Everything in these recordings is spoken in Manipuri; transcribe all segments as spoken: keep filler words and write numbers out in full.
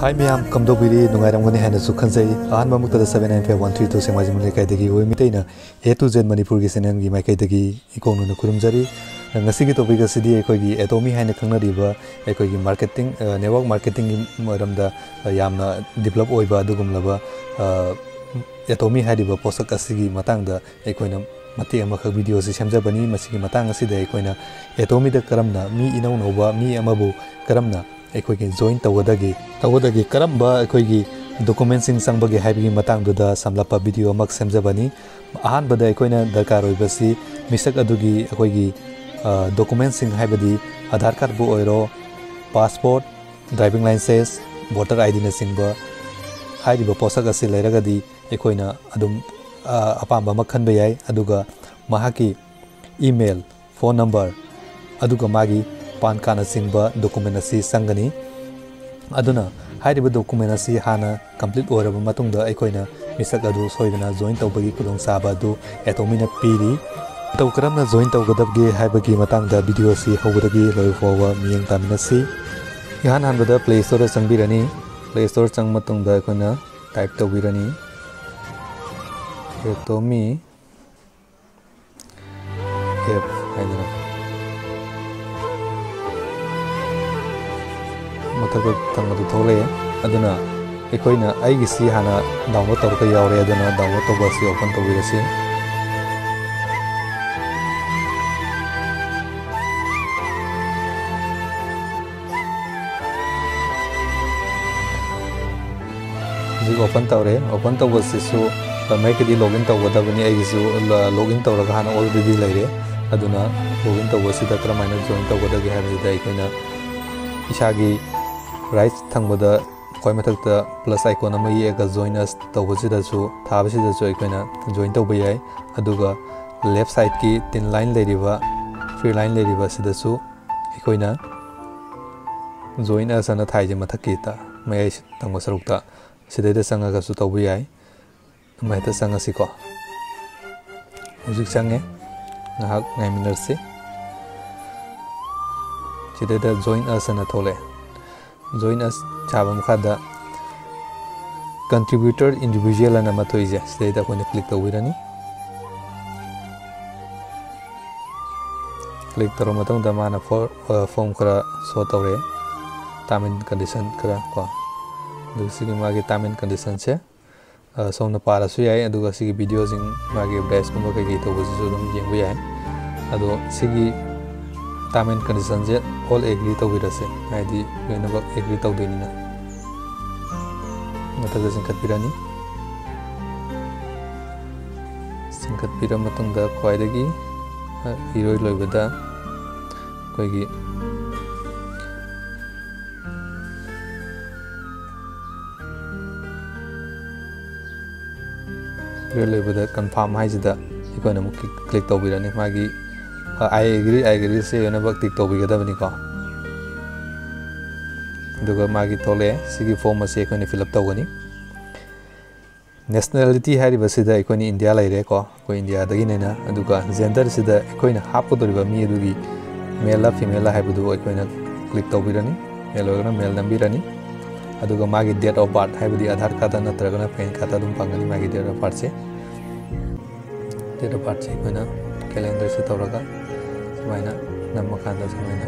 ꯍꯥꯏ ꯃꯌꯥꯝ, ꯀꯝꯗꯧꯕꯤꯔꯤ? ꯅꯨꯡꯉꯥꯏꯔꯝꯒꯅꯤ ꯍꯥꯏꯅꯁꯨ ꯈꯟꯖꯩ꯫ ꯑꯍꯥꯟꯕ ꯃꯛꯇꯗ seven nine five one three two ꯁꯦꯡꯃꯥꯏꯖꯤꯡ ꯂꯩꯀꯥꯏꯗꯒꯤ ꯑꯣꯏ ꯃꯤꯇꯩꯅ A to Z ꯃꯅꯤꯄꯨꯔꯒꯤ channelꯒꯤ ꯃꯥꯏꯀꯩꯗꯒꯤ ꯏꯀꯣꯛꯅꯅ ꯈꯨꯔꯨꯝꯖꯔꯤ꯫ ꯉꯁꯤꯒꯤ topic ꯑꯁꯤꯗꯤ ꯑꯩꯈꯣꯏꯒꯤ Atomy ꯍꯥꯏꯅ ꯈꯪꯅꯔꯤꯕ ꯑꯩꯈꯣꯏꯒꯤ marketing, ꯑ, network marketingꯒꯤ ꯃꯔꯝꯗ, ꯑ, ꯌꯥꯝꯅ develop ꯑꯣꯏꯕ ꯑꯗꯨꯒꯨꯝꯂꯕ, ꯑ, Atomy ꯍꯥꯏꯔꯤꯕ ꯄꯣꯠꯁꯛ ꯑꯁꯤꯒꯤ ꯃꯇꯥꯡꯗ ꯑꯩꯈꯣꯏꯅ ꯃꯇꯦꯛ ꯑꯃꯈꯛ video ꯑꯁꯤ ꯁꯦꯝꯖꯕꯅꯤ꯫ ꯃꯁꯤꯒꯤ ꯃꯇꯥꯡ ꯑꯁꯤꯗ ꯑꯩꯈꯣꯏꯅ Atomyꯗ ꯀꯔꯝꯅ ꯃꯤ ꯏꯅꯧ ꯅꯧꯕ ꯃꯤ ꯑꯃꯕꯨ ꯀꯔꯝꯅ ꯑꯩꯈꯣꯏꯒꯤ join ꯇꯧꯒꯗꯒꯦ, ꯇꯧꯒꯗꯒꯦ, ꯀꯔꯝꯕ ꯑꯩꯈꯣꯏꯒꯤ documentꯁꯤꯡ ꯆꯪꯕꯒꯦ ꯍꯥꯏꯕꯒꯤ ꯃꯇꯥꯡꯗꯨꯗ ꯁꯝꯂꯞꯄ video ꯑꯃ ꯁꯦꯝꯖꯕꯅꯤ꯫ ꯑꯍꯥꯟꯕꯗ ꯑꯩꯈꯣꯏꯅ ꯗꯔꯀꯥꯔ ꯑꯣꯏꯕꯁꯤ ꯃꯤꯁꯛ ꯑꯗꯨꯒꯤ ꯑꯩꯈꯣꯏꯒꯤ, ꯑ, documentꯁꯤꯡ ꯍꯥꯏꯕꯗꯤ Aadhaar cardꯕꯨ ꯑꯣꯏꯔꯣ, passport, driving license, voter IDꯅꯆꯤꯡꯕ ꯍꯥꯏꯔꯤꯕ ꯄꯣꯠꯁꯛ ꯑꯁꯤ ꯂꯩꯔꯒꯗꯤ ꯑꯩꯈꯣꯏꯅ ꯑꯗꯨꯝ, ꯑ, ꯑꯄꯥꯝꯕ ꯑꯃ ꯈꯟꯕ ꯌꯥꯏ꯫ ꯑꯗꯨꯒ ꯃꯍꯥꯛꯀꯤ email, phone number, ꯑꯗꯨꯒ ꯃꯥꯒꯤ PAN cardꯅꯆꯤꯡꯕ document ꯑꯁꯤ ꯆꯪꯒꯅꯤ꯫ ꯑꯗꯨꯅ ꯍꯥꯏꯔꯤꯕ document ꯑꯁꯤ ꯍꯥꯟꯅ complete ꯑꯣꯏꯔꯕ ꯃꯇꯨꯡꯗ ꯑꯩꯈꯣꯏꯅ ꯃꯤꯁꯛ ꯑꯗꯨ ꯁꯣꯏꯗꯅ join ꯇꯧꯕꯒꯤ ꯈꯨꯗꯣꯡꯆꯥꯕ ꯑꯗꯨ Atomyꯅ ꯄꯤꯔꯤ꯫ ꯃꯇꯧ ꯀꯔꯝꯅ join ꯇꯧꯒꯗꯕꯒꯦ ꯍꯥꯏꯕꯒꯤ ꯃꯇꯥꯡꯗ video ꯑꯁꯤ ꯍꯧꯕꯗꯒꯤ ꯂꯣꯏꯕ ꯐꯥꯎꯕ ꯃꯤꯠꯌꯦꯡ ꯇꯥꯃꯤꯟꯅꯁꯤ꯫ ꯏꯍꯥꯟ ꯍꯥꯟꯕꯗ Play Storeꯗ ꯆꯪꯕꯤꯔꯅꯤ꯫ Play Store ꯆꯪꯕ ꯃꯇꯨꯡꯗ ꯑꯩꯈꯣꯏꯅ type ꯇꯧꯕꯤꯔꯅꯤ Atomy app ꯍꯥꯏꯗꯅ꯫ ꯃꯊꯛꯇ ꯊꯪꯕꯗꯨ ꯊꯣꯛꯂꯛꯑꯦ꯫ ꯑꯗꯨꯅ ꯑꯩꯈꯣꯏꯅ, ꯑꯩꯒꯤꯁꯤ ꯍꯥꯟꯅ download ꯇꯧꯔꯒ ꯌꯥꯎꯔꯦ, ꯑꯗꯨꯅ download ꯇꯧꯕ ꯑꯁꯤ open ꯇꯧꯕꯤꯔꯁꯤ꯫ ꯍꯧꯖꯤꯛ open ꯇꯧꯔꯦ꯫ Open ꯇꯧꯕꯁꯤꯁꯨ ꯃꯌꯦꯛꯀꯤꯗꯤ login ꯇꯧꯒꯗꯕꯅꯤ꯫ ꯑꯩꯒꯤꯁꯨ ꯂ-, login ꯇꯧꯔꯒ ꯍꯥꯟꯅ already ꯂꯩꯔꯦ꯫ ꯑꯗꯨꯅ login ꯇꯧꯕꯁꯤꯗ ꯀꯔꯝꯍꯥꯏꯅ join ꯇꯧꯒꯗꯒꯦ ꯍꯥꯏꯕꯁꯤꯗ ꯑꯩꯈꯣꯏꯅ ꯏꯁꯥꯒꯤ right ꯊꯪꯕꯗ ꯈ꯭ꯋꯥꯏ ꯃꯊꯛꯇ plus icon ꯑꯃ ꯌꯦꯛꯑꯒ Join Us ꯇꯧꯕꯁꯤꯗꯁꯨ, ꯊꯥꯕꯁꯤꯗꯁꯨ ꯑꯩꯈꯣꯏꯅ join ꯇꯧꯕ ꯌꯥꯏ꯫ ꯑꯗꯨꯒ left sideꯀꯤ thin line ꯂꯩꯔꯤꯕ, free line ꯂꯩꯔꯤꯕ ꯑꯁꯤꯗꯁꯨ ꯑꯩꯈꯣꯏꯅ Join Us ꯑꯅ ꯊꯥꯏꯁꯦ ꯃꯊꯛꯀꯤ ꯇ-, ꯃꯌꯥꯏ ꯊꯪꯕ ꯁꯔꯨꯛꯇ, ꯁꯤꯗꯩꯗ ꯆꯪꯉꯒꯁꯨ ꯇꯧꯕ ꯌꯥꯏ꯫ ꯑꯗꯨꯝ ꯍꯦꯛꯇ ꯆꯪꯉꯁꯤꯀꯣ꯫ ꯍꯧꯖꯤꯛ ꯆꯪꯉꯦ, ꯉꯥꯏꯍꯥꯛ ꯉꯥꯏꯃꯤꯟꯅꯔꯁꯤ꯫ ꯁꯤꯗꯩꯗ Join Us ꯑꯅ ꯊꯣꯛꯂꯛꯑꯦ꯫ Join Us ꯊꯥꯕ ꯃꯈꯥꯗ Contributor Individual ꯑꯅ ꯑꯃ ꯊꯣꯛꯏꯁꯦ, ꯁꯤꯗꯩꯗ ꯑꯩꯈꯣꯏꯅ click ꯇꯧꯕꯤꯔꯅꯤ꯫ Click ꯇꯧꯔꯕ ꯃꯇꯨꯡꯗ ꯃꯥꯅ for-, ꯑ, form ꯈꯔ show ꯇꯧꯔꯛꯑꯦ, term and condition ꯈꯔ ꯀꯣ꯫ ꯑꯗꯨ ꯁꯤꯒꯤ ꯃꯥꯒꯤ term and conditionꯁꯦ, ꯑ, ꯁꯣꯝꯅ ꯄꯥꯔꯁꯨ ꯌꯥꯏ, ꯑꯗꯨꯒ ꯁꯤꯒꯤ videoꯁꯤꯡ, ꯃꯥꯒꯤ advertiseꯀꯨꯝꯕ ꯀꯩꯀꯩ ꯇꯧꯕꯁꯤꯁꯨ ꯑꯗꯨꯝ ꯌꯦꯡꯕ ꯌꯥꯏ꯫ ꯑꯗꯣ ꯁꯤꯒꯤ term and conditionꯁꯦ all agree ꯇꯧꯕꯤꯔꯁꯦ, ꯍꯥꯏꯗꯤ ꯂꯣꯏꯅꯃꯛ agree ꯇꯧꯗꯣꯏꯅꯤꯅ꯫ ꯃꯊꯛꯇ ꯆꯤꯡꯈꯠꯄꯤꯔꯅꯤ꯫ ꯆꯤꯡꯈꯠꯄꯤꯔ ꯃꯇꯨꯡꯗ ꯈ꯭ꯋꯥꯏꯗꯒꯤ, ꯑ, ꯏꯔꯣꯏ ꯂꯣꯏꯕꯗ ꯑꯩꯈꯣꯏꯒꯤ ꯏꯔꯣꯏ ꯂꯣꯏꯕꯗ confirm ꯍꯥꯏꯁꯤꯗ ꯑꯩꯈꯣꯏꯅ ꯑꯃꯨꯛ click, click ꯇꯧꯕꯤꯔꯅꯤ꯫ ꯃꯥꯒꯤ, ꯑ, "I agree, I agree" ꯁꯦ ꯂꯣꯏꯅꯃꯛ tick ꯇꯧꯕꯤꯒꯗꯕꯅꯤꯀꯣ꯫ ꯑꯗꯨꯒ ꯃꯥꯒꯤ ꯊꯣꯛꯂꯛꯑꯦ꯫ ꯁꯤꯒꯤ form ꯑꯁꯤ ꯑꯩꯈꯣꯏꯅ fill up ꯇꯧꯒꯅꯤ꯫ Nationality ꯍꯥꯏꯔꯤꯕꯁꯤꯗ ꯑꯩꯈꯣꯏꯅ ꯏꯟꯗꯤꯌꯥ ꯂꯩꯔꯦꯀꯣ, ꯑꯩꯈꯣꯏ ꯏꯟꯗꯤꯌꯥꯗꯒꯤꯅꯦꯅ꯫ ꯑꯗꯨꯒ genderꯁꯤꯗ ꯑꯩꯈꯣꯏꯅ ꯍꯥꯞꯀꯗꯧꯔꯤꯕ ꯃꯤ ꯑꯗꯨꯒꯤ male ꯂ female ꯂ ꯍꯥꯏꯕꯗꯨ ꯑꯩꯈꯣꯏꯅ click ꯇꯧꯕꯤꯔꯅꯤ꯫ Male ꯑꯣꯏꯔꯒꯅ male ꯅꯝꯕꯤꯔꯅꯤ꯫ ꯑꯗꯨꯒ ꯃꯥꯒꯤ date of birth, ꯍꯥꯏꯕꯗꯤ ꯑꯙꯥꯔ ꯀꯥꯔꯗ ꯅꯠꯇ꯭ꯔꯒꯅ ꯄꯦꯟ ꯀꯥꯔꯗ ꯑꯗꯨꯝ ꯐꯪꯒꯅꯤ ꯃꯥꯒꯤ date of birthꯁꯦ꯫ Date of birthꯁꯦ ꯑꯩꯈꯣꯏꯅ calendarꯁꯦ ꯇꯧꯔꯒ ꯁꯨꯃꯥꯏꯅ ꯅꯝꯃꯀꯥꯟꯗ ꯁꯨꯃꯥꯏꯅ,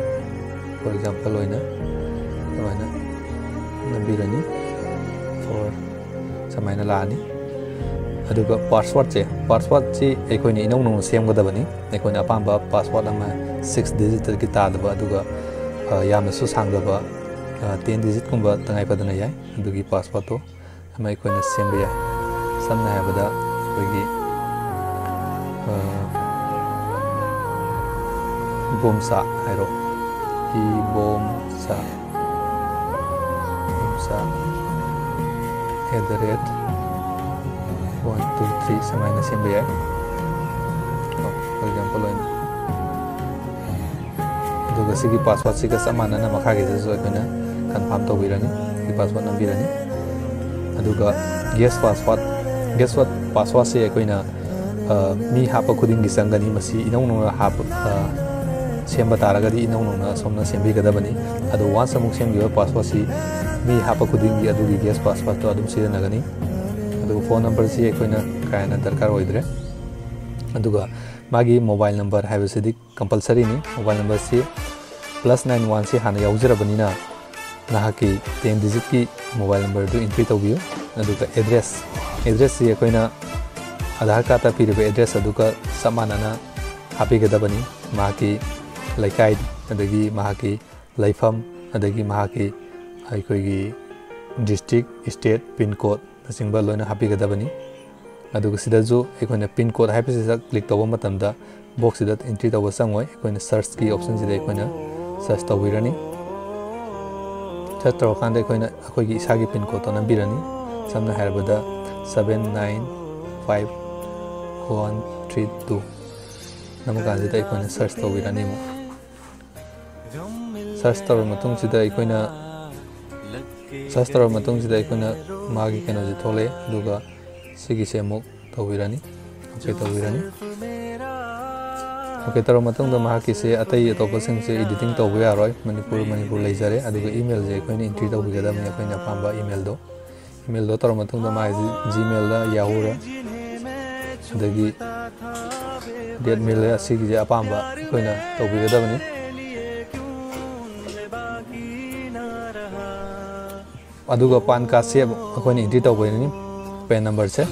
for example ꯑꯣꯏꯅ ꯁꯨꯃꯥꯏꯅ ꯅꯝꯕꯤꯔꯅꯤ꯫ For ꯁꯨꯃꯥꯏꯅ ꯂꯥꯛꯑꯅꯤ꯫ ꯑꯗꯨꯒ passwordꯁꯦ, passwordꯁꯤ ꯑꯩꯈꯣꯏꯅ ꯏꯅꯧ ꯅꯧꯅ ꯁꯦꯝꯒꯗꯕꯅꯤ꯫ ꯑꯩꯈꯣꯏꯅ ꯑꯄꯥꯝꯕ password ꯑꯃ six digitꯇꯒꯤ ꯇꯥꯗꯕ, ꯑꯗꯨꯒ, ꯑ, ꯌꯥꯝꯅꯁꯨ ꯁꯥꯡꯗꯕ, ꯑ, ten digitꯀꯨꯝꯕ ꯇꯉꯥꯏ ꯐꯗꯅ ꯌꯥꯏ꯫ ꯑꯗꯨꯒꯤ passwordꯇꯣ ꯑꯃ ꯑꯩꯈꯣꯏꯅ ꯁꯦꯝꯕ ꯌꯥꯏ꯫ ꯁꯝꯅ ꯍꯥꯏꯔꯕꯗ ꯑꯩꯈꯣꯏꯒꯤ, ꯑ, ꯏꯕꯣꯝꯆꯥ ꯍꯥꯏꯔꯣ, Ibomcha, Ibomcha at the rate one two three ꯁꯨꯃꯥꯏꯅ ꯁꯦꯝꯕ ꯌꯥꯏ꯫ ꯀꯣ, for example ꯑꯣꯏꯅ꯫ ꯑꯗꯨꯒ ꯁꯤꯒꯤ passwordꯁꯤꯒ ꯆꯞ ꯃꯥꯟꯅꯅ ꯃꯈꯥꯒꯤꯗꯁꯨ ꯑꯩꯈꯣꯏꯅ confirm ꯇꯧꯕꯤꯔꯅꯤ꯫ ꯁꯤ password ꯅꯝꯕꯤꯔꯅꯤ꯫ ꯑꯗꯨꯒ guest password, guest passwordꯁꯦ ꯑꯩꯈꯣꯏꯅ, ꯑ, ꯃꯤ ꯍꯥꯞꯄ ꯈꯨꯗꯤꯡꯒꯤ ꯆꯪꯒꯅꯤ꯫ ꯃꯁꯤ ꯏꯅꯧ ꯅꯧꯅ ꯍꯥꯞꯄ, ꯑ, ꯁꯦꯝꯕ ꯇꯥꯔꯒꯗꯤ ꯏꯅꯧ ꯅꯧꯅ ꯑꯁꯣꯝꯅ ꯁꯦꯝꯕꯤꯒꯗꯕꯅꯤ꯫ ꯑꯗꯨ once ꯑꯃꯨꯛ ꯁꯦꯝꯈꯤꯕ passwordꯁꯤ ꯃꯤ ꯍꯥꯞꯄ ꯈꯨꯗꯤꯡꯒꯤ ꯑꯗꯨꯒꯤ guest passwordꯇꯣ ꯑꯗꯨꯝ ꯁꯤꯖꯤꯟꯅꯒꯅꯤ꯫ ꯑꯗꯨꯒ phone numberꯁꯤ ꯑꯩꯈꯣꯏꯅ ꯀꯥ ꯍꯦꯟꯅ ꯗꯔꯀꯥꯔ ꯑꯣꯏꯗ꯭ꯔꯦ꯫ ꯑꯗꯨꯒ ꯃꯥꯒꯤ mobile number ꯍꯥꯏꯕꯁꯤꯗꯤ compulsoryꯅꯤ꯫ Mobile numberꯁꯤ plus nine oneꯁꯤ ꯍꯥꯟꯅ ꯌꯥꯎꯖꯔꯕꯅꯤꯅ ꯅꯍꯥꯛꯀꯤ ten digitꯀꯤ mobile numberꯗꯨ entry ꯇꯧꯕꯤꯌꯨ꯫ ꯑꯗꯨꯒ address, addressꯁꯤ ꯑꯩꯈꯣꯏꯅ Aadhaar cardꯇ ꯄꯤꯔꯤꯕ address ꯑꯗꯨꯒ ꯆꯞ ꯃꯥꯟꯅꯅ ꯍꯥꯞꯄꯤꯒꯗꯕꯅꯤ꯫ ꯃꯍꯥꯛꯀꯤ ꯂꯩꯀꯥꯏ, ꯑꯗꯒꯤ ꯃꯍꯥꯛꯀꯤ ꯂꯩꯐꯝ, ꯑꯗꯒꯤ ꯃꯍꯥꯛꯀꯤ ꯑꯩꯈꯣꯏꯒꯤ district, state, pin codeꯅꯆꯤꯡꯕ ꯂꯣꯏꯅ ꯍꯥꯞꯄꯤꯒꯗꯕꯅꯤ꯫ ꯑꯗꯨꯒ ꯁꯤꯗꯁꯨ ꯑꯩꯈꯣꯏꯅ pin code ꯍꯥꯏꯕꯁꯤꯗ click ꯇꯧꯕ ꯃꯇꯝꯗ boxꯁꯤꯗ entry ꯇꯧꯕ ꯆꯪꯉꯣꯏ꯫ ꯑꯩꯈꯣꯏꯅ searchꯀꯤ optionꯁꯤꯗ ꯑꯩꯈꯣꯏꯅ search ꯇꯧꯕꯤꯔꯅꯤ꯫ Search ꯇꯧꯔꯀꯥꯟꯗ ꯑꯩꯈꯣꯏꯅ ꯑꯩꯈꯣꯏꯒꯤ ꯏꯁꯥꯒꯤ pin codeꯇꯣ ꯅꯝꯕꯤꯔꯅꯤ꯫ ꯁꯝꯅ ꯍꯥꯏꯔꯕꯗ seven nine five one three two ꯅꯝꯃꯀꯥꯟꯁꯤꯗ ꯑꯩꯈꯣꯏꯅ search ꯇꯧꯕꯤꯔꯅꯤ ꯑꯃꯨꯛ꯫ Search ꯇꯧꯔꯕ ꯃꯇꯨꯡꯁꯤꯗ ꯑꯩꯈꯣꯏꯅ, search ꯇꯧꯔꯕ ꯃꯇꯨꯡꯁꯤꯗ ꯑꯩꯈꯣꯏꯅ ꯃꯥꯒꯤ ꯀꯩꯅꯣꯁꯦ ꯊꯣꯛꯂꯛꯑꯦ꯫ ꯑꯗꯨꯒ ꯁꯤꯒꯤꯁꯦ ꯑꯃꯨꯛ ꯇꯧꯕꯤꯔꯅꯤ, OK ꯇꯧꯕꯤꯔꯅꯤ꯫ OK ꯇꯧꯔꯕ ꯃꯇꯨꯡꯗ ꯃꯍꯥꯛꯀꯤꯁꯦ ꯑꯇꯩ ꯑꯇꯣꯞꯄꯁꯤꯡꯁꯦ editing ꯇꯧꯕ ꯌꯥꯔꯣꯏ, ꯃꯅꯤꯄꯨꯔ, ꯃꯅꯤꯄꯨꯔ ꯂꯩꯖꯔꯦ꯫ ꯑꯗꯨꯒ emailꯁꯦ ꯑꯩꯈꯣꯏꯅ entry ꯇꯧꯕꯤꯒꯗꯕꯅꯤ, ꯑꯩꯈꯣꯏꯅ ꯑꯄꯥꯝꯕ emailꯗꯣ꯫ Emailꯗꯣ ꯇꯧꯔꯕ ꯃꯇꯨꯡꯗ ꯃꯥꯒꯤꯁꯤ Gmailꯗ, Yahooꯔ, ꯑꯗꯒꯤ Redmailꯗ, ꯑꯁꯤꯒꯤꯁꯦ ꯑꯄꯥꯝꯕ ꯑꯩꯈꯣꯏꯅ ꯇꯧꯕꯤꯒꯗꯕꯅꯤ꯫ ꯑꯗꯨꯒ PAN cardꯁꯦ ꯑꯩꯈꯣꯏꯅ entry ꯇꯧꯕꯤꯔꯅꯤ꯫ PAN numberꯁꯦ,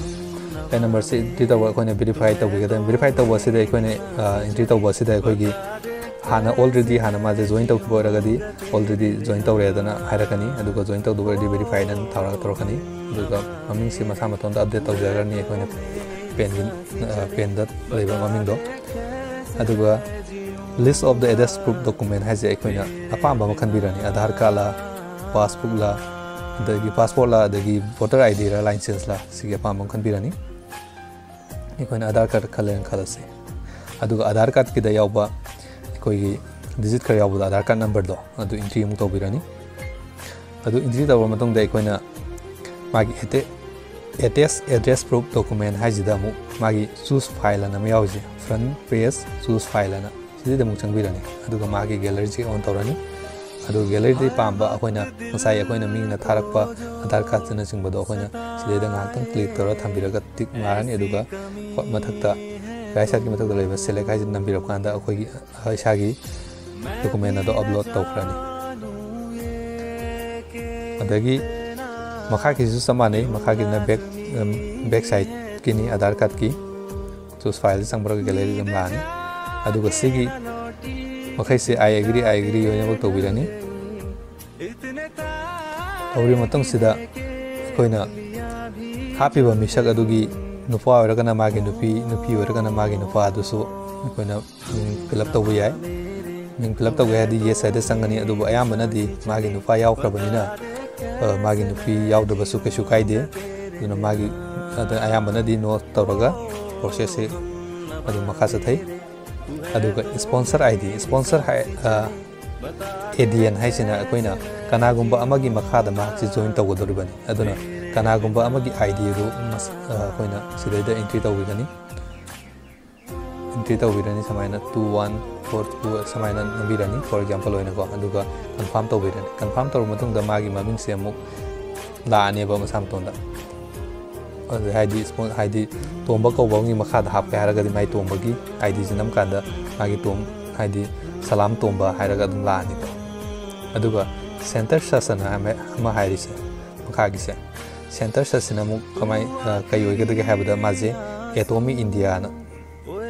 PAN numberꯁꯦ entry ꯇꯧꯕ ꯑꯩꯈꯣꯏꯅ verify ꯇꯧꯕꯤꯒꯗꯕꯅꯤ꯫ Verify ꯇꯧꯕ ꯑꯁꯤꯗ ꯑꯩꯈꯣꯏꯅ, ꯑ, entry ꯇꯧꯕ ꯑꯁꯤꯗ ꯑꯩꯈꯣꯏꯒꯤ ꯍꯥꯟꯅ already ꯍꯥꯟꯅ ꯃꯥꯁꯦ join ꯇꯧꯈꯤꯕ ꯑꯣꯏꯔꯒꯗꯤ already join ꯇꯧꯔꯦꯗꯅ ꯍꯥꯏꯔꯛꯀꯅꯤ꯫ ꯑꯗꯨꯒ join ꯇꯧꯗꯕ ꯑꯣꯏꯔꯗꯤ verifyꯅ ꯊꯥꯔꯒ ꯇꯧꯔꯛꯀꯅꯤ꯫ ꯑꯗꯨꯒ ꯃꯃꯤꯡꯁꯤ ꯃꯁꯥ ꯃꯇꯣꯝꯇ update ꯇꯧꯖꯔꯅꯤ ꯑꯩꯈꯣꯏꯅ PANꯒꯤ, ꯑ, PANꯗ ꯂꯩꯕ ꯃꯃꯤꯡꯗꯣ꯫ ꯑꯗꯨꯒ list of the address proof document ꯍꯥꯏꯁꯦ ꯑꯩꯈꯣꯏꯅ ꯑꯄꯥꯝꯕ ꯑꯃ ꯈꯟꯕꯤꯔꯅꯤ꯫ Aadhaar cardꯂ, passbookꯂ, ꯑꯗꯒꯤ passportꯂ, ꯑꯗꯒꯤ voter IDꯔ, licenceꯂ, ꯁꯤꯒꯤ ꯑꯄꯥꯝꯕ ꯑꯃ ꯈꯟꯕꯤꯔꯅꯤ꯫ ꯑꯩꯈꯣꯏꯅ Aadhaar card ꯈꯜꯂꯦꯅ ꯈꯜꯂꯁꯤ꯫ ꯑꯗꯨꯒ Aadhaar cardꯀꯤꯗ ꯌꯥꯎꯕ ꯑꯩꯈꯣꯏꯒꯤ digit ꯈꯔ ꯌꯥꯎꯕꯗꯣ, Aadhaar card numberꯗꯣ, ꯑꯗꯨ entry ꯑꯃꯨꯛ ꯇꯧꯕꯤꯔꯅꯤ꯫ ꯑꯗꯨ entry ꯇꯧꯔꯕ ꯃꯇꯨꯡꯗ ꯑꯩꯈꯣꯏꯅ ꯃꯥꯒꯤ ꯑꯦꯇꯦ-, attach address proof document ꯍꯥꯏꯁꯤꯗ ꯑꯃꯨꯛ ꯃꯥꯒꯤ choose file ꯑꯅ ꯑꯃ ꯌꯥꯎꯔꯤꯁꯦ, front page choose file ꯑꯅ, ꯁꯤꯗ ꯑꯃꯨꯛ ꯆꯪꯕꯤꯔꯅꯤ꯫ ꯑꯗꯨꯒ ꯃꯥꯒꯤ ꯒꯦꯂꯔꯤꯁꯦ ꯑꯣꯟ ꯇꯧꯔꯅꯤ꯫ ꯑꯗꯨꯒ ꯒꯦꯂꯔꯤꯗꯒꯤ ꯄꯥꯝꯕ ꯑꯩꯈꯣꯏꯅ ꯉꯁꯥꯏ ꯑꯩꯈꯣꯏꯅ ꯃꯤꯅ ꯊꯥꯔꯛꯄ ꯑꯙꯥꯔ ꯀꯥꯔꯗꯁꯤꯅꯆꯤꯡꯕꯗꯣ ꯑꯩꯈꯣꯏꯅ ꯁꯤꯗꯩꯗ ꯉꯥꯏꯍꯥꯛꯇꯪ ꯀ꯭ꯂꯤꯛ ꯇꯧꯔ ꯊꯝꯕꯤꯔꯒ ꯇꯤꯛ ꯃꯥꯔꯅꯤ꯫ ꯑꯗꯨꯒ ꯃꯊꯛꯇ ꯔꯥꯏꯠ ꯁꯥꯏꯠꯀꯤ ꯃꯊꯛꯇ ꯂꯩꯕ ꯁꯦꯂꯦꯛ ꯍꯥꯏꯁꯤ ꯅꯝꯕꯤꯔꯛꯄ ꯀꯥꯟꯗ ꯑꯩꯈꯣꯏꯒꯤ ꯏꯁꯥꯒꯤ ꯗꯣꯀꯨꯃꯦꯟ ꯑꯗꯣ ꯑꯞꯂꯣꯗ ꯇꯧꯈ꯭ꯔꯅꯤ꯫ ꯑꯗꯒꯤ ꯃꯈꯥꯒꯤꯁꯤꯁꯨ ꯆꯞ ꯃꯥꯟꯅꯩ꯫ ꯃꯈꯥꯒꯤꯅ ꯕꯦꯛ ꯕꯦꯛ ꯁꯥꯏꯠꯀꯤꯅꯤ, ꯑꯙꯥꯔ ꯀꯥꯔꯗꯀꯤ꯫ ꯆꯨꯁ ꯐꯥꯏꯜꯗ ꯆꯪꯕ꯭ꯔꯒ ꯒꯦꯂꯔꯤ ꯑꯗꯨꯝ ꯂꯥꯛꯑꯅꯤ꯫ ꯑꯗꯨꯒ ꯁꯤꯒꯤ ꯃꯈꯩꯁꯦ "I agree, I agree" ꯂꯣꯏꯅꯃꯛ ꯇꯧꯕꯤꯔꯅꯤ꯫ ꯇꯧꯔꯕ ꯃꯇꯨꯡꯁꯤꯗ ꯑꯩꯈꯣꯏꯅ ꯍꯥꯞꯄꯤꯕ ꯃꯤꯁꯛ ꯑꯗꯨꯒꯤ, ꯅꯨꯄꯥ ꯑꯣꯏꯔꯒꯅ ꯃꯥꯒꯤ ꯅꯨꯄꯤ, ꯅꯨꯄꯤ ꯑꯣꯏꯔꯒꯅ ꯃꯥꯒꯤ ꯅꯨꯄꯥ, ꯑꯗꯨꯁꯨ ꯑꯩꯈꯣꯏꯅ ꯃꯤꯡ ꯐꯤꯜ ꯑꯞ ꯇꯧꯕ ꯌꯥꯏ꯫ ꯃꯤꯡ ꯐꯤꯜ ꯑꯞ ꯇꯧꯒꯦ ꯍꯥꯏꯔꯗꯤ ꯌꯦꯁ ꯍꯥꯏꯗ ꯆꯪꯒꯅꯤ, ꯑꯗꯨꯕꯨ ꯑꯌꯥꯝꯕꯅꯗꯤ ꯃꯥꯒꯤ ꯅꯨꯄꯥ ꯌꯥꯎꯈ꯭ꯔꯕꯅꯤꯅ, ꯑ, ꯃꯥꯒꯤ ꯅꯨꯄꯤ ꯌꯥꯎꯗꯕꯁꯨ ꯀꯩꯁꯨ ꯀꯥꯏꯗꯦ꯫ ꯑꯗꯨꯅ ꯃꯥꯒꯤ, ꯑꯗ ꯑꯌꯥꯝꯕꯅꯗꯤ ꯅꯣ ꯇꯧꯔꯒ ꯄ꯭ꯔꯣꯁꯦꯁꯁꯦ ꯑꯗꯨꯝ ꯃꯈꯥ ꯆꯠꯊꯩ꯫ ꯑꯗꯨꯒ ꯏꯁꯄꯣꯟꯁꯔ ꯑꯥꯏ ꯗꯤ, ꯏꯁꯄꯣꯟꯁꯔ ꯍꯥꯏ, ꯑ, ꯑꯦ ꯗꯤ ꯑꯦꯟ ꯍꯥꯏꯁꯤꯅ ꯑꯩꯈꯣꯏꯅ ꯀꯅꯥꯒꯨꯝꯕ ꯑꯃꯒꯤ ꯃꯈꯥꯗ ꯃꯍꯥꯛꯁꯤ ꯖꯣꯏꯟ ꯇꯧꯒꯗꯧꯔꯤꯕꯅꯤ꯫ ꯑꯗꯨꯅ ꯀꯅꯥꯒꯨꯝꯕ ꯑꯃꯒꯤ ꯑꯥꯏ ꯗꯤ ꯑꯗꯨ ꯃꯁ-, ꯑ, ꯑꯩꯈꯣꯏꯅ ꯁꯤꯗꯩꯗ ꯑꯦꯟꯇ꯭ꯔꯤ ꯇꯧꯕꯤꯒꯅꯤ꯫ ꯑꯦꯟꯇ꯭ꯔꯤ ꯇꯧꯕꯤꯔꯅꯤ, ꯁꯨꯃꯥꯏꯅ two one four two ꯁꯨꯃꯥꯏꯅ ꯅꯝꯕꯤꯔꯅꯤ, for example ꯑꯣꯏꯅꯀꯣ꯫ ꯑꯗꯨꯒ ꯀꯟꯐꯥꯔꯝ ꯇꯧꯕꯤꯔꯅꯤ꯫ ꯀꯟꯐꯥꯔꯝ ꯇꯧꯔꯕ ꯃꯇꯨꯡꯗ ꯃꯥꯒꯤ ꯃꯃꯤꯡꯁꯦ ꯑꯃꯨꯛ ꯂꯥꯛꯑꯅꯦꯕ ꯃꯁꯥ ꯃꯇꯣꯟꯗ꯫ ꯑꯗꯨ ꯍꯥꯏꯗꯤ ꯏꯁꯄꯣꯟ-, ꯍꯥꯏꯗꯤ ꯇꯣꯝꯕ ꯀꯧꯕ ꯑꯃꯒꯤ ꯃꯈꯥꯗ ꯍꯥꯞꯀꯦ ꯍꯥꯏꯔꯒꯗꯤ ꯃꯥꯏ ꯇꯣꯝꯕꯒꯤ ꯑꯥꯏ ꯗꯤꯁꯦ ꯅꯝꯀꯥꯟꯗ ꯃꯥꯒꯤ ꯇꯣꯝ-, ꯍꯥꯏꯗꯤ ꯁꯂꯥꯝ ꯇꯣꯝꯕ ꯍꯥꯏꯔꯒ ꯑꯗꯨꯝ ꯂꯥꯛꯑꯅꯤꯀꯣ꯫ ꯑꯗꯨꯒ ꯁꯦꯟꯇꯔ ꯁꯔꯆ ꯑꯅ ꯑꯃ, ꯑꯃ ꯍꯥꯏꯔꯤꯁꯦ, ꯃꯈꯥꯒꯤꯁꯦ, ꯁꯦꯟꯇꯔ ꯁꯔꯆꯁꯤꯅ ꯑꯃꯨꯛ ꯀꯃꯥꯏ-, ꯑ, ꯀꯩ ꯑꯣꯏꯒꯗꯒꯦ ꯍꯥꯏꯕꯗ ꯃꯥꯁꯦ ꯑꯦꯇꯣꯃꯤ ꯏꯟꯗꯤꯌꯥꯅ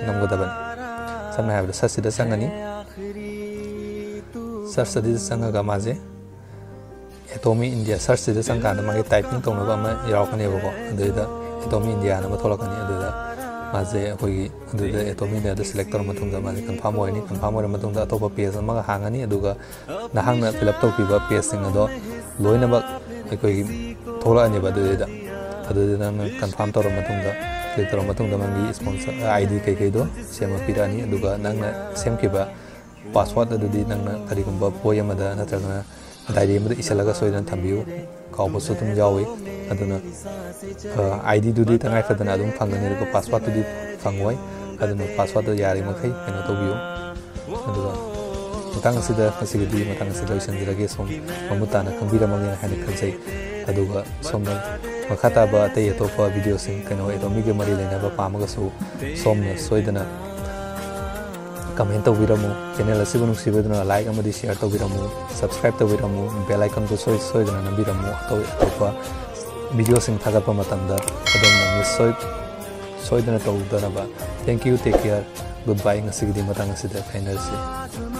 ꯅꯝꯒꯗꯕꯅꯤ꯫ ꯁꯝꯅ ꯍꯥꯏꯔꯕꯗ ꯁꯔꯆꯁꯤꯗ ꯆꯪꯉꯅꯤ꯫ ꯁꯔꯆꯁꯤꯗ ꯆꯪꯉꯒ ꯃꯥꯁꯦ ꯑꯦꯇꯣꯃꯤ ꯏꯟꯗꯤꯌꯥ ꯁꯔꯆꯁꯤꯗ ꯆꯪꯀꯥꯟꯗ ꯃꯥꯒꯤ ꯇꯥꯏꯄꯤꯡ ꯇꯧꯅꯕ ꯑꯃ ꯌꯥꯎꯔꯛꯀꯅꯦꯕꯀꯣ꯫ ꯑꯗꯨꯗ ꯑꯦꯇꯣꯃꯤ ꯏꯟꯗꯤꯌꯥꯅ ꯑꯃ ꯊꯣꯛꯂꯛꯀꯅꯤ꯫ ꯑꯗꯨꯗ ꯃꯥꯁꯦ ꯑꯩꯈꯣꯏꯒꯤ ꯑꯗꯨꯗ ꯑꯦꯇꯣꯃꯤ ꯏꯟꯗꯤꯌꯥꯗ ꯁꯦꯂꯦꯛ ꯇꯧꯔ ꯃꯇꯨꯡꯗ ꯃꯥꯁꯦ ꯀꯟꯐꯥꯔꯝ ꯑꯣꯏꯔꯅꯤ꯫ ꯀꯟꯐꯥꯔꯝ ꯑꯣꯏꯔ ꯃꯇꯨꯡꯗ ꯑꯇꯣꯞꯄ ꯄꯦꯖ ꯑꯃꯒ ꯍꯥꯡꯉꯅꯤ꯫ ꯑꯗꯨꯒ ꯅꯍꯥꯛꯅ ꯐꯤꯜ ꯑꯞ ꯇꯧꯈꯤꯕ ꯄꯦꯖꯁꯤꯡ ꯑꯗꯣ ꯂꯣꯏꯅꯃꯛ ꯑꯩꯈꯣꯏꯒꯤ ꯊꯣꯛꯂꯛꯑꯅꯦꯕ꯫ ꯑꯗꯨꯗꯩꯗ, ꯑꯗꯨꯗ ꯅꯪꯅ ꯀꯟꯐꯥꯔꯝ ꯇꯧꯔ ꯃꯇꯨꯡꯗ, ꯀ꯭ꯂꯤꯛ ꯇꯧꯔ ꯃꯇꯨꯡꯗ ꯅꯪꯒꯤ ꯏꯁꯄꯣꯟꯁꯔ ꯑꯥꯏ ꯗꯤ ꯀꯩꯀꯩꯗꯣ ꯁꯦꯝꯃ ꯄꯤꯔꯛꯑꯅꯤ꯫ ꯑꯗꯨꯒ ꯅꯪꯅ ꯁꯦꯝꯈꯤꯕ ꯄꯥꯁꯋꯥꯔꯗ ꯑꯗꯨꯗꯤ ꯅꯪꯅ ꯀꯔꯤꯒꯨꯝꯕ ꯕꯣꯏ ꯑꯃꯗ ꯅꯠꯇ꯭ꯔꯒꯅ ꯗꯥꯏꯔꯤ ꯑꯃꯗ ꯏꯁꯤꯜꯂꯒ ꯁꯣꯏꯗꯅ ꯊꯝꯕꯤꯌꯨ꯫ ꯀꯥꯎꯕꯁꯨ ꯑꯗꯨꯝ ꯌꯥꯎꯏ꯫ ꯑꯗꯨꯅ, ꯑ, ꯑꯥꯏ ꯗꯤꯗꯨꯗꯤ ꯇꯉꯥꯏ ꯐꯗꯅ ꯑꯗꯨꯝ ꯐꯪꯒꯅꯤ, ꯑꯗꯨꯒ ꯄꯥꯁꯋꯥꯔꯗꯇꯨꯗꯤ ꯐꯪꯉꯣꯏ꯫ ꯑꯗꯨꯅ ꯄꯥꯁꯋꯥꯔꯗꯇꯣ ꯌꯥꯔꯤꯃꯈꯩ ꯀꯩꯅꯣ ꯇꯧꯕꯤꯌꯨ꯫ ꯑꯗꯨꯒ ꯃꯇꯥꯡ ꯑꯁꯤꯗ ꯉꯁꯤꯒꯤꯗꯤ ꯃꯇꯥꯡ ꯑꯁꯤꯗ ꯂꯣꯏꯁꯤꯟꯖꯔꯒꯦ꯫ ꯁꯣꯝ ꯃꯃꯨꯠ ꯇꯥꯅ ꯈꯪꯕꯤꯔꯝꯃꯒꯦꯅ ꯍꯥꯏꯅ ꯈꯟꯖꯩ꯫ ꯑꯗꯨꯒ ꯁꯣꯝꯅ ꯃꯈꯥ ꯇꯥꯕ ꯑꯇꯩ ꯑꯇꯣꯞꯄ ꯚꯤꯗꯤꯑꯣꯁꯤꯡ, ꯀꯩꯅꯣ, ꯑꯦꯗꯣꯕꯤꯒ ꯃꯔꯤ ꯂꯩꯅꯕ ꯄꯥꯝꯃꯒꯁꯨ ꯁꯣꯝꯅ ꯁꯣꯏꯗꯅ ꯀꯃꯦꯟ ꯇꯧꯕꯤꯔꯝꯃꯨ꯫ ꯆꯦꯅꯦꯜ ꯑꯁꯤꯕꯨ ꯅꯨꯡꯁꯤꯕꯤꯗꯨꯅ ꯂꯥꯏꯛ ꯑꯃꯗꯤ ꯁꯤꯌꯥꯔ ꯇꯧꯕꯤꯔꯝꯃꯨ, ꯁꯕꯁꯀ꯭ꯔꯥꯏꯕ ꯇꯧꯕꯤꯔꯝꯃꯨ, ꯕꯦꯜ ꯑꯥꯏꯀꯟꯗꯨ ꯁꯣꯏ ꯁꯣꯏꯗꯅ ꯅꯝꯕꯤꯔꯝꯃꯨ꯫ ꯑꯇꯣꯞ ꯑꯇꯣꯞꯄ ꯚꯤꯗꯤꯑꯣꯁꯤꯡ ꯊꯥꯒꯠꯄ ꯃꯇꯝꯗ ꯑꯗꯣꯝꯅ ꯃꯤꯁ ꯁꯣꯏ ꯁꯣꯏꯗꯅ ꯇꯧꯗꯅꯕ꯫ Thank you, take care, goodbye꯫ ꯉꯁꯤꯒꯤꯗꯤ ꯃꯇꯥꯡ ꯑꯁꯤꯗ ꯈꯥꯏꯅꯔꯁꯤ꯫